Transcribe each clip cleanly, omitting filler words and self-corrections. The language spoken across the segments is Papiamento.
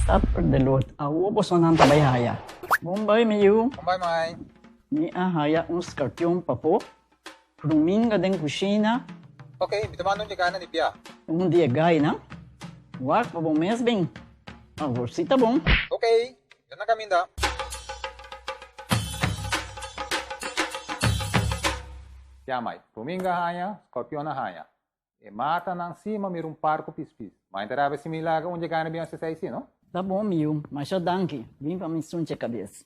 Stapper de lot, awo bosonan ta bai haya. Bon bai mi yu. Bon bai mai. Mi a haya un skarpion pafó, pruminga den kushina. Ok, mi ta manda un dje gainan di bia. Un di e gainan? Wak pa bo mes bin. Awor si ta bon. Ok, mi ta na kaminda. Ya mai, pruminga a haña, skorpion a haña. E matanan si ma mira un par ku pispis. Ma e ta rabia si mi laga un dje gana bin hasi esei si, no? Ta bon mi yu, masha danki. Bin pa mi sunche kabes.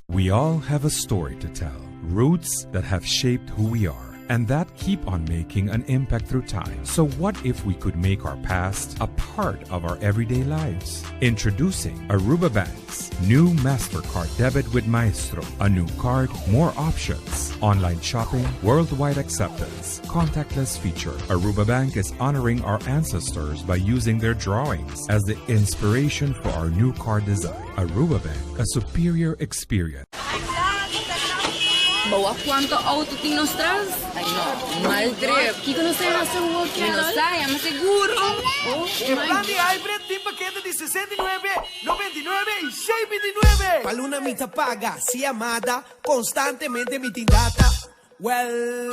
We all have a story to tell, roots that have shaped who we are and that keep on making an impact through time. So what if we could make our past a part of our everyday lives? Introducing Aruba Bank's new MasterCard Debit with Maestro. A new card, more options, online shopping, worldwide acceptance, contactless feature. Aruba Bank is honoring our ancestors by using their drawings as the inspiration for our new card design. Aruba Bank, a superior experience. Bo wak cuanto auto tin nos tras? Ay no, mal trip. Kico nos ta haci awor, Carol? Mi no sa, ya mi seguro. Oh E my plan di Hybrid tin pakete di 69, 99 i 629. Pa luna mi ta paga si amada, constantemente mi tin data. Well,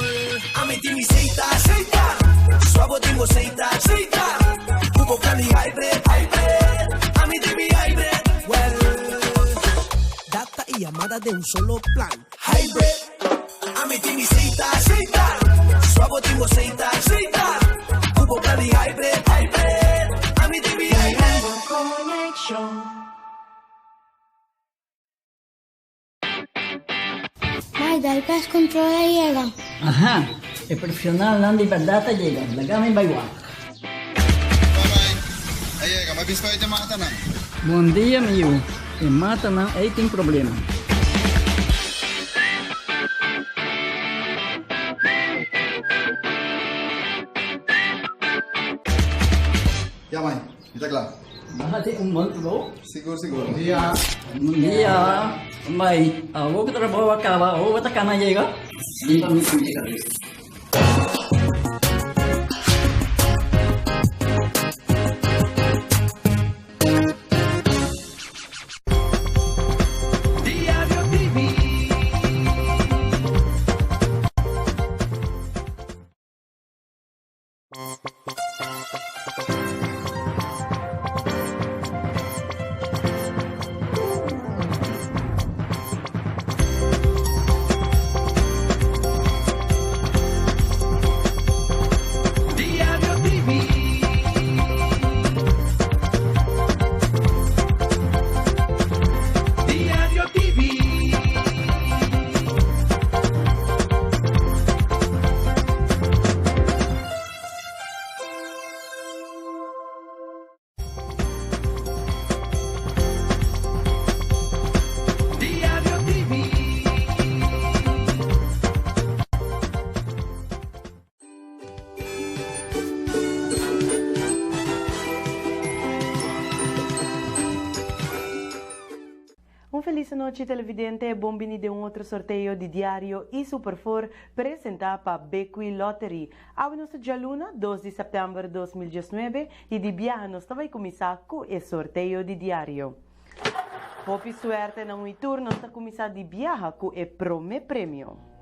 ami tin mi seita, seita. Sua bo tin bo seita, seita. Ku bo plan di Hybrid, hybrid. Ami tin mi hybrid. Well, data i yamada den un solo plan. Hybrid. Ami tin mi seita, seita. Sua bo tin bo seita, seita. Ku bo plan di hybrid, hybrid. Ami tin mi hybrid. Mai, dal pest control a yega. Aha, e profesionalnan di berdad a yega. Laga mi bai wak. Bye bye. A yega, mi a bisa pa e matanan. Bon dia mi yu, e matanan ei tin problema. Ya mai, mi ta kla. Baha tin un bon trabou. Sigur sigur. Bon dia. Bon dia. Mai, awo ku trabou a kaba, awo bo ta kana yega? Bin pa mi sinti kabes. Diario TV. Diario TV. Diario TV. Diario TV. Un felis anochi televidente, bon bini den un otro sorteo di Diario y Super Four presenta pa Bequi Lottery. Awe nos ta djaluna, dos di september 2019 y di biaha nos ta bay cuminsa cu e sorteo di Diario. Hopi suerte na un y tur, nos ta cuminsa di biaha cu e prome premio.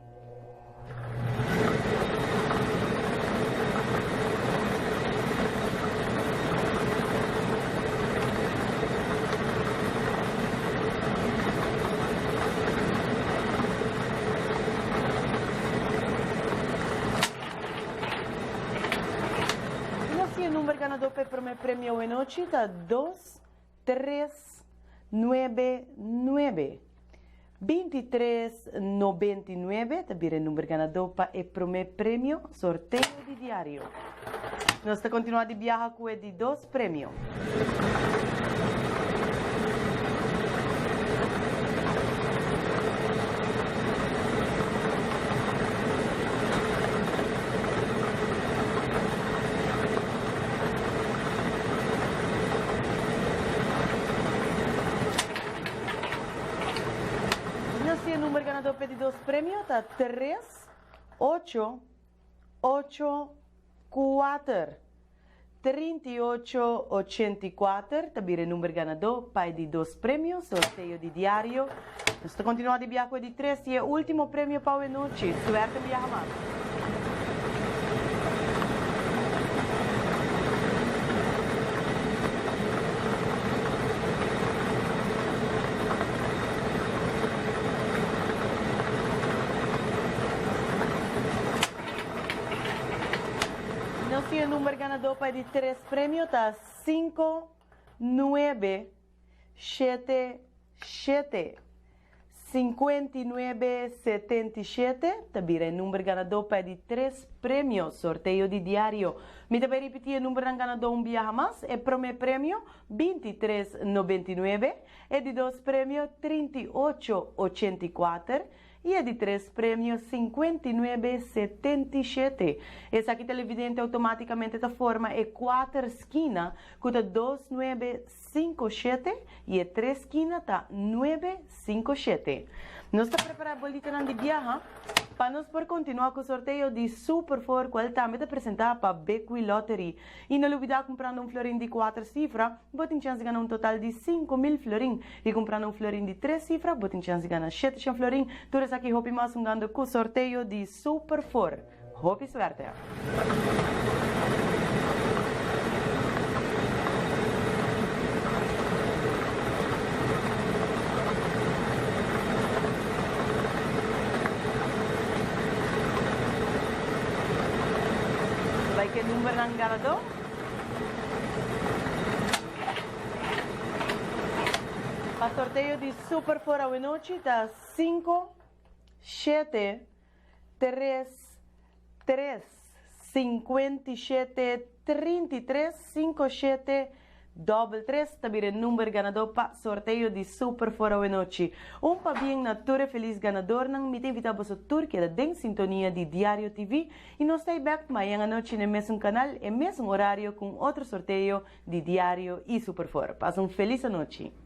Nos tin e number ganador pa e prome premio awenochi ta dos, tres, nuebe, nuebe. 23 99 ta bira e number ganadó pa e promé premio sorteo di diario. Nos ta kontinuá di biaha ku e di dos premio. Nos tin e number ganador p'e di dos premio ta tres, 8, 8, 4. 38, 84 ta bira e number ganadó pa e di dos premio, sorteo di diario. Nos ta kontinuá di biaha ku e di tres i e último premio pa awe nochi. Suerte un biaha mas! Nos tin e number ganadó pa e di tres premio ta sinku, nuebe, shete, shete. 5977 ta bira e number ganadó pa e di tres premio, sorteo di diario. Mi ta bai ripití e numbernan ganadó un biaha mas, e promé premio, 23 99, e di dos premio, 38 84, i e di tres premio, 59 77. Esaki televidente outomátikamente ta forma e kuater skina ku ta dos nuebe 5 shete y e tres skina ta nuebe 5 shete. Nos ta prepara bolitonan di biaha pa nos por continua cu sorteo di Super 4 cual tambe ta presenta pa Bequi Lottery. Y no lubida cumprando un florin di cuater cifra bo tin chance di gana un total di 5000 florin y cumprando un florin di tres cifra bo tin chance di gana 700 florin. Tur esaki hopi mas hungando cu sorteo di Super 4. Hopi suerte! Bai ke numbernan ganadó. Pa sorteo di Super 4 awenochi ta 5, 7, 3, 3, 57, 33, 5, 7, dobbel 3 ta bira e number ganadó pa sorteo di Super 4 awenochi. Un pabien na tur e felis ganadornan. Mi ta invita boso tur keda den sintonia di Diario TV y nos ta ei bek mañan anochi na e mesun kanal, e mesun horario ku un otro sorteo di Diario y Super 4. Pasa un felis anochi.